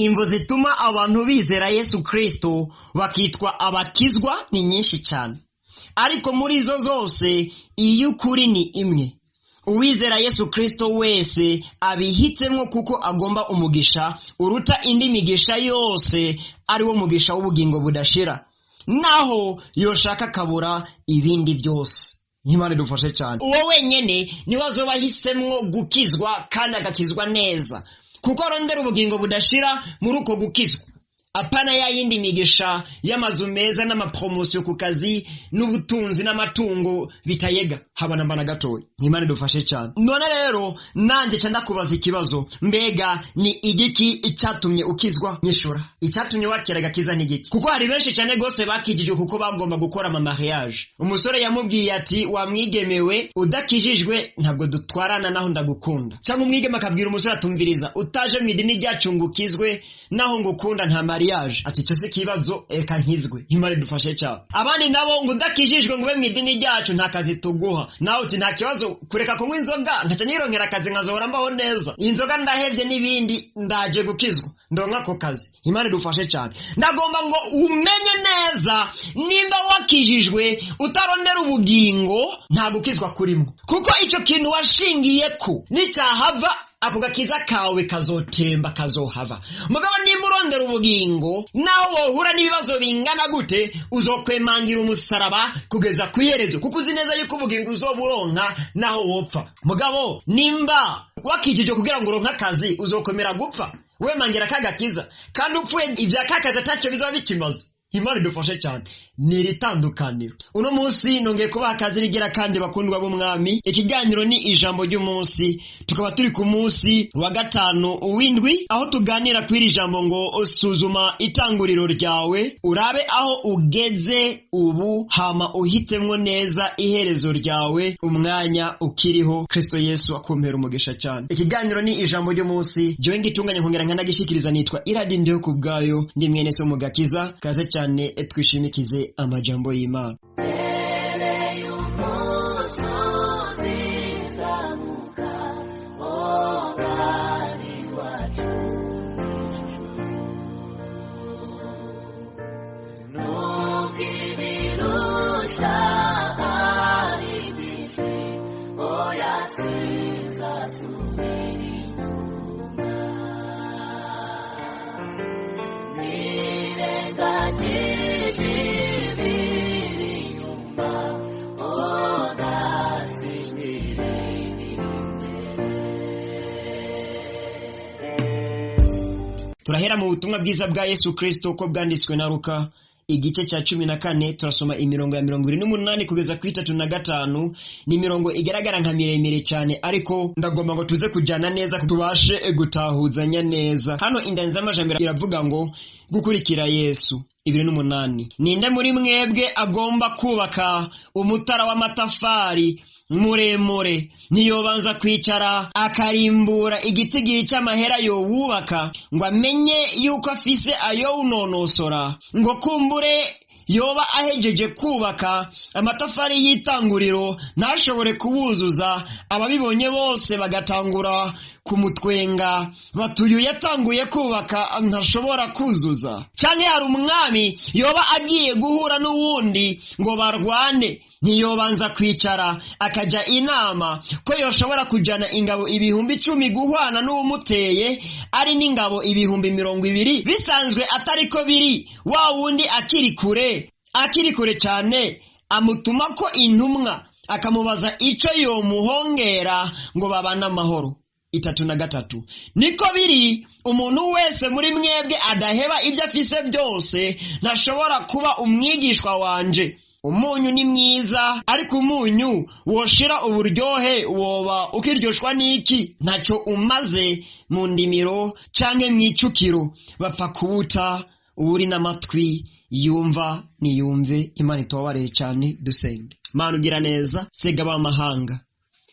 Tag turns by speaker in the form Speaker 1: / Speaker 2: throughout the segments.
Speaker 1: Imvo zituma abantu bizera Yesu Kristo bakitwa abakizwa ni nyinshi cyane, ariko muri izo zose iy'ukuri ni imwe. Uwizera Yesu Kristo wese abihitsemwo kuko agomba umugisha uruta indi migisha yose, ari wo mugisha w'ubugingo budashira, naho yoshaka akabura ibindi byose. Imana idufashe cyane. Uwo wenyene niwe azoba ahisemwo gukizwa kandi agakizwa neza, kuko arondera ubugingo budashira muri uko gukizwa, apana ya yindi migisha y'amazu meza n'amapromosiyo ku kazi n'ubutunzi n'amatungo bitayega habana mbana gatoya. Imana idufashe cyane. None rero nanjye ca ndakubaza ikibazo, mbega ni igiki icyatumye ukizwa? Nyishura, icyatumye wakira agakiza ni igiki? Kuko hari benshi cyane gose bakijijwe kuko bagomba gukora ama mariage. Umusore yamubwiye ati wamwigemewe udakijijwe ntabwo dutwarana naho ndagukunda. Cyangwa umwigeme akabwira umusore atumviriza, utaje mu idini ryacu ngo ukizwe naho ngukunda nta mariage. Ati icyo si ikibazo, reka nkizwe. Imana idufashe cyane. Abandi nabo ngo udakijijwe ngo ube mu idini ryacu nta kazi tuguha. Nawe uti nta kibazo, kureka kunywa inzoga nkaca nironkera akazi nkazohora mbaho neza, inzoga ndahevye n'ibindi, ndaje gukizwa ndonka ako kazi. Imana idufashe cyane. Ndagomba ngo umenye neza nimba wakijijwe utarondera ubugingo nta gukizwa kurimo, kuko icyo kintu washingiye ko nicyahava ako gakiza kawe kazotemba kazohava. Mugabo nimba urondera ubugingo, naho wohura n'ibibazo bingana gute, uzokwemangira umusaraba kugeza ku iherezo, kuko uzi neza yuko ubugingo uzoburonka naho wopfa. Mugabo nimba wakijijwe kugira ngo uronke akazi, uzokomera gupfa wemangira kagakiza, kandi upfuye ibya kakazi atacyo bizoba bikimaze. Imana idufashe cyane. Ni iri tandukaniro. Uno munsi nongeye kubaha akazi rigira kandi bakundwa b'umwami. Ikiganiro ni ijambo ry'umunsi, tukaba turi ku munsi wa gatanu w'indwi, aho tuganira kuri iri jambo ngo suzuma itanguriro ryawe, urabe aho ugeze ubu, hama uhitemwo neza iherezo ryawe umwanya ukiriho. Kristo Yesu akumpera umugisha cyane. Ikiganiro ni ijambo ry'umunsi, jewe ngitunganya nkongera nkanagishikiriza, nitwa Iradi Ndiho kubwayo, ndi mwene so mu gakiza. Kaze cyane twishimikize amajambo y'Imana. Turahera mu butumwa bwiza bwa Yesu Kristo uko bwanditswe na Luka igice cya 14, turasoma imirongo ya 28 kugeza ku 35. Ni imirongo igaragara nka miremire cyane, ariko ndagomba ngo tuze kujyana neza tubashe gutahuzanya neza. Hano indanzi z'amajambere iravuga ngo gukurikira Yesu. 28, ninde muri mwebwe agomba kubaka umutara w'amatafari muremure, ntiyobanza kwicara akarimbura igitigiri cy'amahera yowubaka, ngo amenye yuko afise ayowunonosora, ngo kumbure yoba ahejeje kubaka amatafari y'itanguriro ntashobore kubuzuza, ababibonye bose bagatangura kumutwenga bati uyu yatanguye kubaka ntashobora kuzuza. Cyangwa hari umwami yoba agiye guhura n'uwundi ngo barwane, ntiyobanza kwicara akajya inama ko yoshobora kujyana ingabo 10,000 guhwana n'uwumuteye, ari n'ingabo 20,000, bisanzwe atari ko biri. Wa wundi akiri kure cyane amutuma ko intumwa akamubaza icyo yomuhongera ngo babane amahoro. 33, niko biri, umuntu wese muri mwebwe adaheba ibyo afise byose ntashobora kuba umwigishwa wanje. Umunyu ni mwiza, ariko umunyu woshira uburyohe woba ukiryoshwa n'iki? Ntacyo umaze mu ndimiro canke mw'icukiro, bapfa kuwuta. Uri n'amatwi yumva niyumve. Imana itubabarire cyane. Dusenge. Mana ugira neza, sega abamahanga,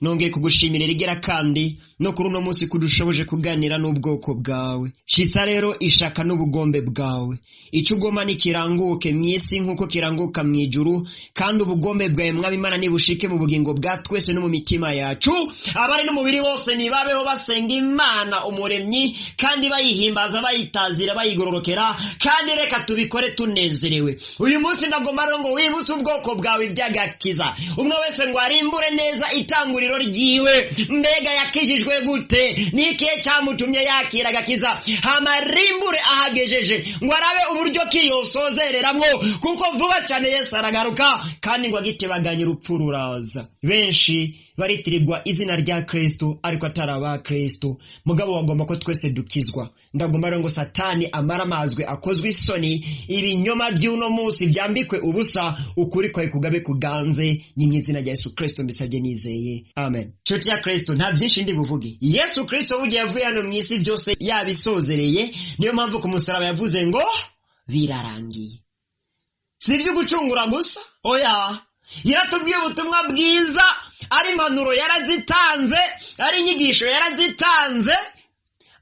Speaker 1: Nongeye kugushimira rigera kandi no kuri uno munsi kudushoboje kuganira n'ubwoko bwawe. Shitsa rero ishaka n'ubugombe bwawe. Icyo ugomba nikiranguke mu isi nk'uko kiranguka mu ijuru, kandi ubugombe bwawe Mwami Imana nibushike mu bugingo bwa twese no mu mitima yacu. Abari n'umubiri bose nibabeho basenga Imana umuremyi, kandi bayihimbaza, bayitazira, bayigororokera, kandi reka tubikore tunezerewe. Uyu munsi ndagomba rero ngo wibutse ubwoko bwawe iby'agakiza. Umwe wese ngo arimbure neza itanguriro ryiwe. Mbega yakijijwe gute? Ni ikihe cyamutumye yakira agakiza? Hamarimbure ahagejeje ngo arabe uburyo kiyosozereramwo, kuko vuba cyane Yesu aragaruka, kandi ngo agitebaganye urupfu ruraza. Benshi baritirirwa izina rya Kristo ariko atari aba Kristo. Mugabo wagomba ko twese dukizwa. Ndagomba rero ngo Satani amaramazwe, akozwe isoni, ibinyoma by'uno munsi byambikwe ubusa, ukuri kwawe kugabe kuganze. Ni mu izina rya Yesu Kristo mbisabye nizeye, amen. Nshuti ya Kristo, nta byinshi ndi buvuge. Yesu Kristo bugiye yavuye hano mu isi byose yabisozereye. Niyo mpamvu ku musaraba yavuze ngo birarangiye. Si ibyo gucungura gusa, oya, yaratubwiye ubutumwa bwiza, ari impanuro yarazitanze, ari inyigisho yarazitanze,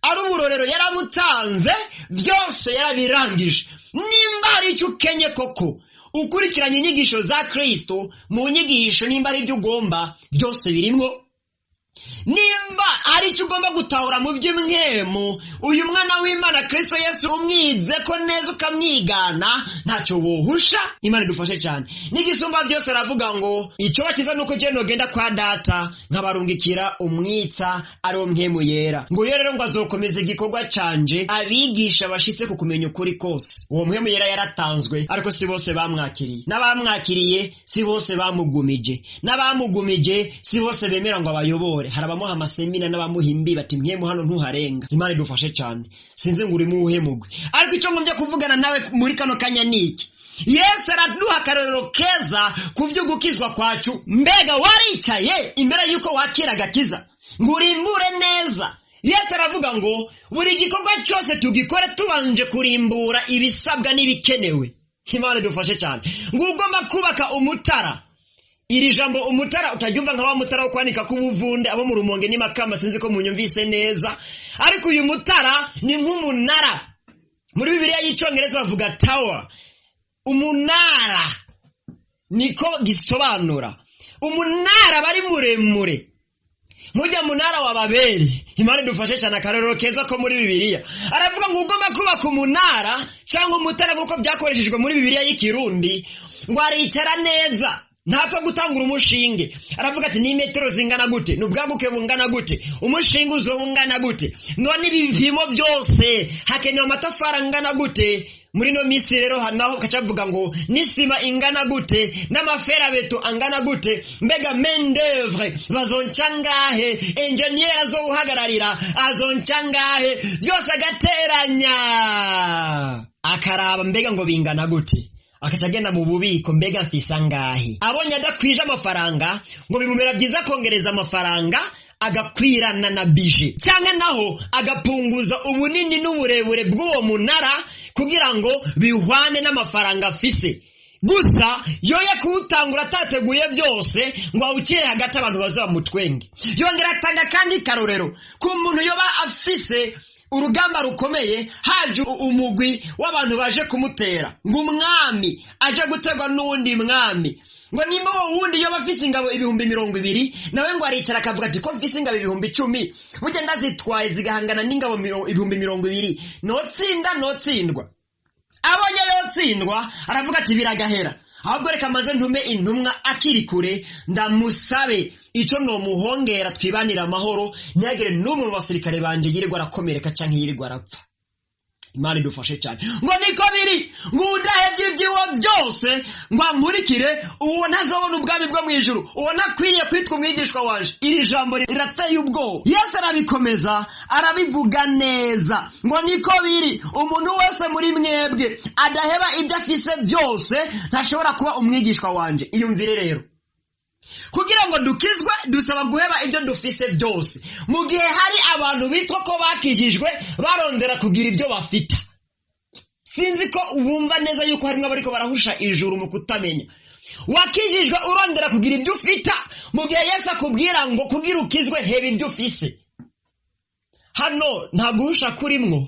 Speaker 1: ari uburorero yarabutanze, byose yarabirangije. Nimba hari icyo ukenye koko ukurikiranye inyigisho za Kristo, mu nyigisho nimba ari ibyo ugomba byose birimwo. Nimba hari icyo ugomba gutahura mu by'umwemu, uyu mwana w'Imana Kristo Yesu umwize ko neza ukamwigana, ntacyo wohusha. Imana idufashe cyane. N'igisumba byose aravuga ngo icyo bakiza nuko je nogenda kwa data nkabarungikira umwitsa ari wo Mpwemu Yera. Ngo yo rero ngo azokomeza igikorwa canje, abigisha bashitse ku kumenya ukuri kose. Uwo Mpwemu Yera yaratanzwe, ariko si bose bamwakiriye, n'abamwakiriye si bose bamugumije, n'abamugumije si bose bemera ngo abayobore. Hari abamuha amasemina n'abamuha imbi bati Mpwemu hano ntuharenga. Imana idufashe cyane. Sinzi ngo uri muwuhe mugwi, ariko icyo ngombye kuvugana nawe muri kano kanya ni iki: Yesu araduha akarorero keza ku byo gukizwa kwacu. Mbega waricaye imbere y'uko wakira agakiza ngo urimbure neza? Yesu aravuga ngo buri gikorwa cyose tugikore tubanje kurimbura ibisabwa n'ibikenewe. Imana idufashe cyane. Ngo ugomba kubaka umutara, iri jambo umutara utaryumva nka wa mutara wo kwanika k'ubuvunde, abo mu Rumonge n'iMakamba sinzi ko munyumvise neza, ariko uyu mutara ni nk'umunara. Muri Bibiliya y'Icyongereza bavuga tower, umunara niko gisobanura. Umunara bari muremure nk'ujya munara wa Babeli. Imana idufashe cyane. Akarorero keza ko muri Bibiliya, aravuga ngo ugomba kubaka umunara cyangwa umutara nk'uko byakoreshejwe muri Bibiliya y'Ikirundi, ngo aricara neza, ntapfa gutangura umushinge. Aravuga ati ni metero zingana gute, ni ubwaguke bungana gute, umushinge uzoba ungana gute, none ibipimo byose hakenewe amatafari angana gute. Muri no minsi rero naho kacavuga ngo n'isima ingana gute, n'amaferabeto angana gute, mbega main d'oeuvre bazonca ngahe, engineer azowuhagararira azonca ngahe, byose agateranya akaraba mbega ngo bingana gute, akaca agenda mu bubiko, mbega mfise angahe. Abonye adakwije amafaranga, ngo bimubera byiza kongereza amafaranga agakwirana na budget, cyangwa naho agapunguza ubunini n'uburebure bw'uwo munara kugira ngo bihwane n'amafaranga afise. Gusa yoye kuwutangura atateguye byose ngo awukire hagati abantu bazamutwenge. Yongera atanga kandi karorero ku muntu yoba afise urugamba rukomeye, haje umugwi w'abantu baje kumutera, ngo umwami aje gutegwa n'uwundi mwami, ngo nimba uwo wundi yoba afise ingabo 20,000, nawe ngo aricara akavuga ati ko mfise ingabo 10,000, burya ndazitwaye zigahangana n'ingabo 20,000, notsinda notsindwa? Abonye yotsindwa, aravuga ati biragahera, ahubwo reka maze ntume intumwa akiri kure, ndamusabe icyo nomuhongera twibanire amahoro, ntihagire n'umwe mu basirikare banje yirirwa arakomereka cyangwa yirirwa arapfa. Imana idufashe cyane. Ngo niko biri, ngo udahebye ibyiwo byose ngo ankurikire, uwo ntazabona ubwami bwo mu ijuru, uwo ntakwiriye kwitwa umwigishwa wanje. Iri jambo rirateye ubwoba. Yesu arabikomeza, arabivuga neza, ngo niko biri, umuntu wese muri mwebwe adaheba ibyo afise byose ntashobora kuba umwigishwa wanje. Iyumvire rero, kugira ngo dukizwe dusaba guheba ibyo dufise byose, mu gihe hari abantu bitwa ko bakijijwe barondera kugira ibyo bafita. Sinzi ko wumva neza yuko harimo abariko barahusha ijuru mu kutamenya. Wakijijwe urondera kugira ibyo ufita, mu gihe Yesu akubwira ngo kugira ukizwe heba ibyo ufise. Hano nta guhusha kurimwo.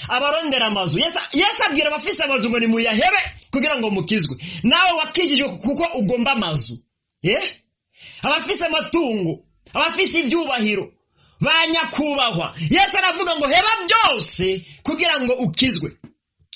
Speaker 1: Abarondera amazu, Yesu abwira abafise amazu ngo nimuyahebe kugira ngo mukizwe. Nawe wakijijwe kuko ugomba amazu. Abafise amatungo, abafise ibyubahiro, ba nyakubahwa, Yesu aravuga ngo heba byose kugira ngo ukizwe.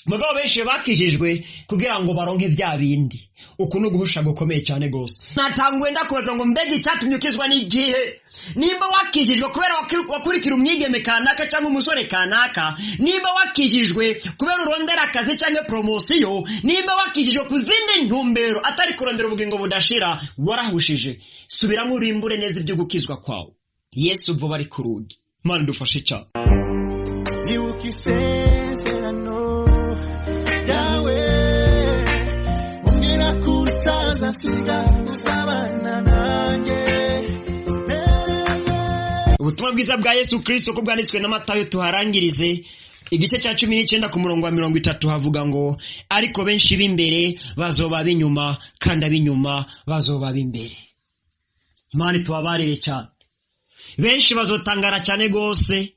Speaker 1: Mugabo benshi bakijijwe kugira ngo baronke bya bindi. Uku ni uguhusha gukomeye cyane gose. Natanguye ndakubaza ngo mbega icyatumye ukizwa ni igihe? Nimba wakijijwe kubera wakurikira umwigeme kanaka cyangwa umusore kanaka, nimba wakijijwe kubera urondera akazi cyangwa promosiyo, nimba wakijijwe ku zindi ntumbero atari kurondera ubugingo budashira, warahushije. Subiramo urimbure neza ibyo gukizwa kwawe. Yesu vuba ari ku rugi. Imana idufashe cyane.
Speaker 2: Nibuka isezerano ryawe, umbwira ko utazasiga uzabana nanjye.
Speaker 1: Ubutumwa bwiza bwa Yesu Kristo ko bwanditswe na Matayo tuharangirize igice cya 19 ku murongo wa 30 havuga ngo ariko benshi b'imbere bazoba b'inyuma kandi ab'inyuma bazoba b'imbere. Imana itubabarire cyane. Benshi bazotangara cyane gose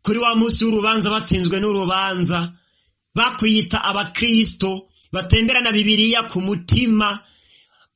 Speaker 1: kuri wa munsi w'urubanza batsinzwe n'urubanza, bakwiyita abakristo batemberana Bibiliya ku mutima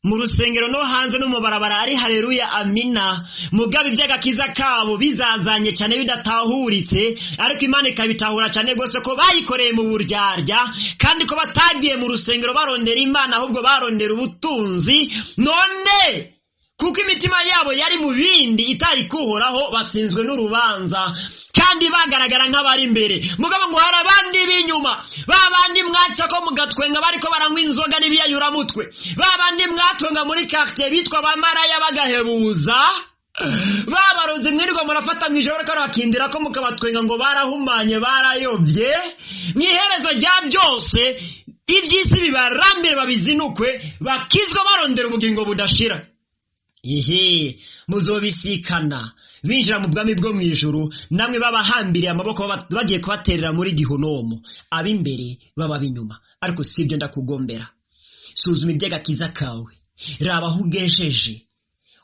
Speaker 1: mu rusengero no hanze no mu barabara ari haleluya amina, mugabe iby'agakiza kabo bizazanye cyane bidatahuritse, ariko Imana ikabitahura cyane gose ko bayikoreye mu buryarya, kandi ko batagiye mu rusengero barondera Imana ahubwo barondera ubutunzi. None kuko imitima yabo yari mu bindi itari kuhoraho, batsinzwe n'urubanza kandi bagaragara nk'abari imbere. Mugabo ngo hari abandi b'inyuma, ba bandi mwaca ko mugatwenga bariko baranywa inzoga n'ibiyayuramutwe, ba bandi mwatwenga muri quartier bitwa ba maraya bagahebuza, ba barozi mwirirwa murafata mw'ijoro bariko barakindira ko mukabatwenga ngo barahumanye barayobye. Mw'iherezo rya byose iby'isi bibarambire babizinukwe, bakizwe barondera ubugingo budashira. Ehe, muzobisikana binjira mu bwami bwo mw'ijuru, namwe babahambiriye amaboko bagiye kubaterera muri gihonomo, ab'imbere baba b'inyuma. Ariko sibyo ndakugombera, suzuma iby'agakiza kawe, raba aho ugejeje,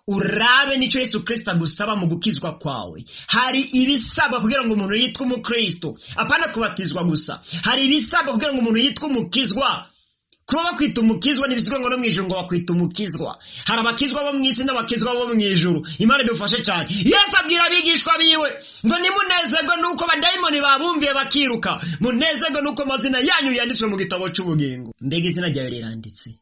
Speaker 1: urabe nicyo Yesu Kristo agusaba mu gukizwa kwawe. Hari ibisabwa kugira ngo umuntu yitwe umukristo, apana kubatizwa gusa. Hari ibisabwa kugira ngo umuntu yitwe umukizwa. Kuba bakwita umukizwa ntibisigwa ngo no mw'ijuru ngo bakwita umukizwa. Hari abakizwa bo mw'isi n'abakizwa bo mw'ijuru. Imana idufashe cyane. Yesu abwira abigishwa biwe ngo nimunezerwe nuko abadayimoni babumviye bakiruka, munezerwe nuko amazina yanyu yanditswe mu gitabo cy'ubugingo. Mbega izina ryawe riranditse?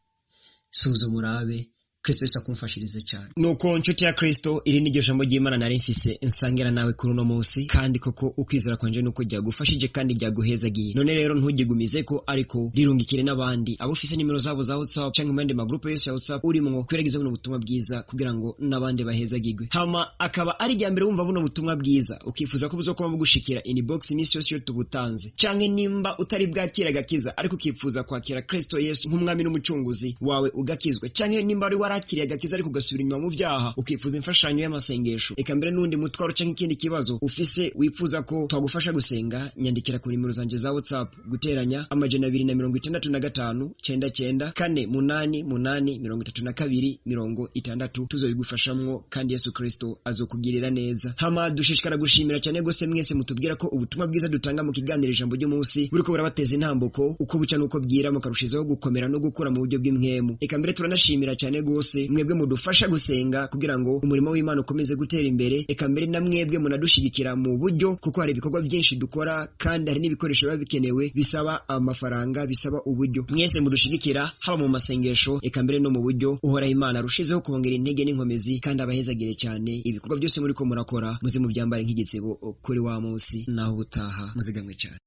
Speaker 1: Suzuma urabe. Kristo Yesu akumfashirize cyane. Nuko nshuti ya Kristo, iri ni ryo jambo ry'Imana nari mfise nsangira nawe kuri uno munsi, kandi koko ukwizera kwanje nuko ryagufashije kandi ryaguhezagiye. None rero ntugigumize ko, ariko rirungikire n'abandi abo ufise nimero zabo za WhatsApp cyangwa mu yandi magrupe yose ya WhatsApp urimwo, kwiragiza buno butumwa bwiza kugira ngo n'abandi bahezagirwe. Hama akaba ari rya mbere wumva buno butumwa bwiza, ukifuza ko buzokuba bugushikira inbox iminsi yose iyo tubutanze, canke nimba utari bwakira agakiza ariko ukifuza kwakira Kristo Yesu nk'umwami n'umucunguzi wawe ugakizwa, canke nimba wari warakiriye agakiza ariko ugasubira inyuma mu byaha ukifuza imfashanyo y'amasengesho, eka mbere n'undi mutwaro canke ikindi kibazo ufise wifuza ko twagufasha gusenga, nyandikira ku nimero zanje za WhatsApp guteranya 265 99 4 8 8 32 60, tuzobigufashamwo kandi Yesu Kristo azokugirira neza. Hama dushishikara gushimira cyane gose mwese mutubwira ko ubutumwa bwiza dutanga mu kiganiro ijambo ry'umunsi buriko burabateza intambuko uko buca nuko bwira, mukarushizaho gukomera no gukura mu buryo bw'impwemu. Eka mbere turanashimira cyane gose mwebwe mudufasha gusenga kugira ngo umurimo w'Imana ukomeze gutera imbere. Eka mbere na mwebwe munadushigikira mu buryo, kuko hari ibikorwa byinshi dukora kandi hari n'ibikoresho biba bikenewe bisaba amafaranga, bisaba uburyo. Mwese mudushigikira haba mu masengesho, eka mbere no mu buryo. Uhoraho Imana arushizeho kubongera intege n'inkomezi kandi abahezagire cyane. Ibikorwa byose muriko murakora muze mubyambare nk'igitsibo kuri wa munsi, naho ubutaha muzigamwe cyane.